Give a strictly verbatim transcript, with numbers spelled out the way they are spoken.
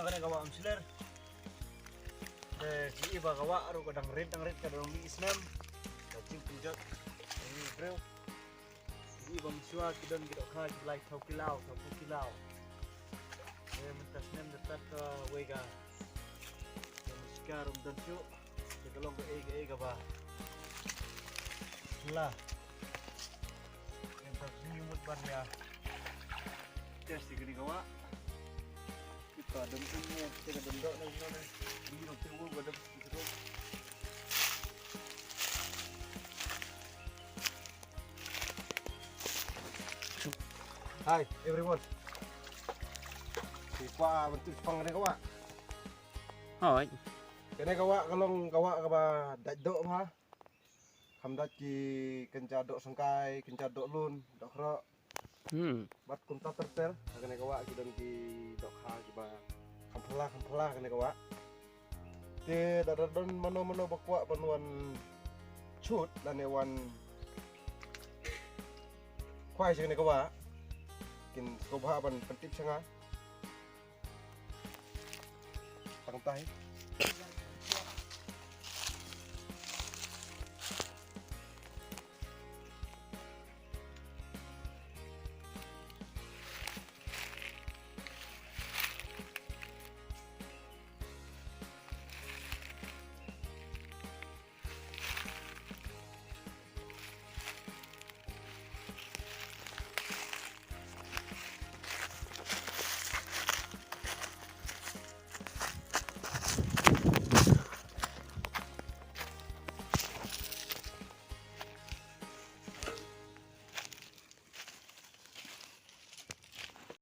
Kane ka wah Umshlur. Te ki i ba ka wah ruh ka dang rit dang rit ka dang mih snem. Ka jingpynjot. Ini briew. Ki i ba mynshuwa ki don ki dohkha ki blai thaw kilaw, thaw kilaw. Te mynta snem da tat ka wei ka. Ka muskar um don shuh. Te ka long ka ei ka ei ka ba. La. Ïa ka mut ban ïa test ïa kane ka wah. Kita dem um ne, kita dem dok ne, ne. Ini dok tu gua dem. Hi everyone. Ki kwah ban tu shipang kane ka wah. Hooid. Kane ka wah ka long ka wah kaba dait doh bha. Kham dait ki kynja doh syngkai, kynja doh lun, doh khroh. Hmm. Bad kumta ter ter, ha kane ka wah ki don ki dohkha kiba kham phylla kham phylla kane ka wah. Te lada don mano mano ba kwah ban wan shoot lane wan khwai sha kane ka wah, kin sngewbha ban pyntip sha nga. Tang tai.